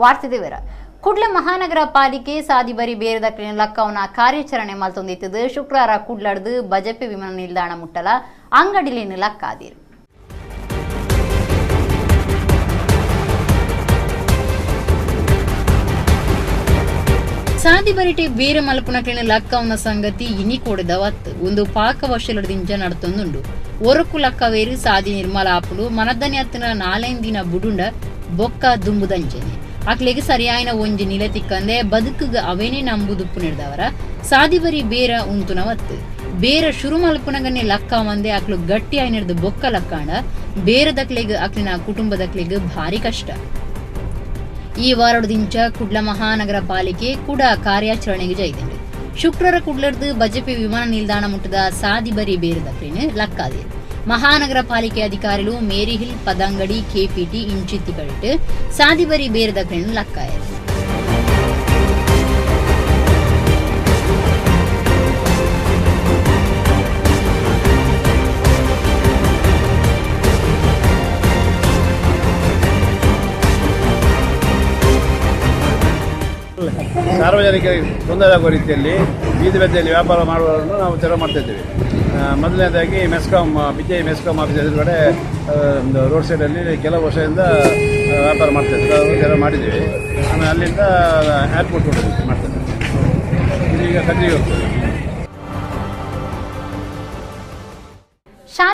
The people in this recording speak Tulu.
ವಾರ್ತೆ ಕುಡ್ಲ ಮಹಾನಗರ ಪಾಲಿಕೆ ಸಾದಿಬರಿ ಬೇರೆದಕ್ಲಿನ ಲಕ್ಕವನ ಕಾರ್ಯಾಚರಣೆ ಮಲ್ತೊಂದಿತ್ತದು. ಶುಕ್ರವಾರ ಕುಡ್ಲಡ್ದು ಬಜಪೆ ವಿಮಾನ ನಿಲ್ದಾಣ ಮುಟ್ಟಲ ಅಂಗಡಿಲೇನು ಲಕ್ಕಾದಿರು. ಸಾದಿಬರಿಟೆ ಬೇರೆ ಮಲ್ಪುನಕ್ಲಿನ ಲಕ್ಕವನ ಸಂಗತಿ ಇನಿ ಕೊಡದವತ್ತು ಒಂದು ಪಾಕ ವರ್ಷಲದಿಂಚ ನಡ್ತೊಂದುಂಡು. ಒರಕು ಲಕ್ಕವೇರು ಸಾದಿ ನಿರ್ಮಲ ಆಪುಡು ಮನದನಿ ಅತ್ತನ ನಾಲೈಂದಿನ ಬುಡುಂಡ ಬೊಕ್ಕ ದುಂಬುದಂಚೆನೆ ಅಕ್ಲೆಗ್ ಸರಿಯಾಯಿನ ಒಂಜಿ ನಿಲೆ ತಿಕ್ಕಂದೆ ಬದುಕುಗ ಅವೇನೇ ನಂಬುದುಪ್ಪು ನೆಡ್ದವರ ಸಾದಿಬರಿ ಬೇರ ಉಂತುನವತ್ತು ಬೇರ ಶುರು ಮಲ್ಪುನಗನೆ ಲಕ್ಕ ಒಂದೇ ಅಕ್ಲು ಗಟ್ಟಿ ಆಯ್ನೆಡ್ದು ಬೊಕ್ಕ ಲಕ್ಕಾಂಡ ಬೇರದಕ್ಲೆಗ್ ಅಕ್ಲಿನ ಕುಟುಂಬದಕ್ಲೆಗ್ ಭಾರಿ ಕಷ್ಟ. ಈ ವಾರದಿಂಚ ಕುಡ್ಲ ಮಹಾನಗರ ಪಾಲಿಕೆ ಕೂಡ ಕಾರ್ಯಾಚರಣೆಗೆ ಜೈದಂಡು. ಶುಕ್ರರ ಕುಡ್ಲರ್ದು ಬಜಪೆ ವಿಮಾನ ನಿಲ್ದಾಣ ಮುಟ್ಟದ ಸಾದಿಬರಿ ಬೇರದಕ್ಲಿನ ಲಕ್ಕಾದೆ. ಮಹಾನಗರ ಪಾಲಿಕೆ ಅಧಿಕಾರಿಗಳು ಮೇರಿಹಿಲ್ ಪದಂಗಡಿ ಕೆಪಿಟಿ ಇಂಚಿತ್ತಿಗಳಿಟ್ಟು ಸಾದಿಬರಿ ಬೇರದಕ್ಲಿನ ಲಕ್ಕಾಯರು. ಸಾರ್ವಜನಿಕರಿಗೆ ತೊಂದರೆ ಆಗುವ ರೀತಿಯಲ್ಲಿ ಬೀದಿ ಬದಿಯಲ್ಲಿ ವ್ಯಾಪಾರ ಮಾಡುವವರನ್ನು ನಾವು ತೆರವು ಮಾಡ್ತಾ ಇದ್ದೇವೆ. ಮೊದಲನೇದಾಗಿ ಮೆಸ್ಕಾಂ ಬಿಜೆ ಮೆಸ್ಕಾಂ ಆಫೀಸ್ ಎದುರುಗಡೆ ಒಂದು ರೋಡ್ ಸೈಡಲ್ಲಿ ಕೆಲವು ವರ್ಷದಿಂದ ವ್ಯಾಪಾರ ಮಾಡ್ತಾಯಿದ್ರು, ಅದನ್ನು ತೆರವು ಮಾಡಿದ್ದೀವಿ. ಆಮೇಲೆ ಅಲ್ಲಿಂದ ಏರ್ಪೋರ್ಟ್ ರೋಡ್ ಮಾಡ್ತಾ ಇದ್ದೀವಿ. ಇದೀಗ ಕಂಟಿನ್ಯೂ ಹೋಗ್ತದೆ.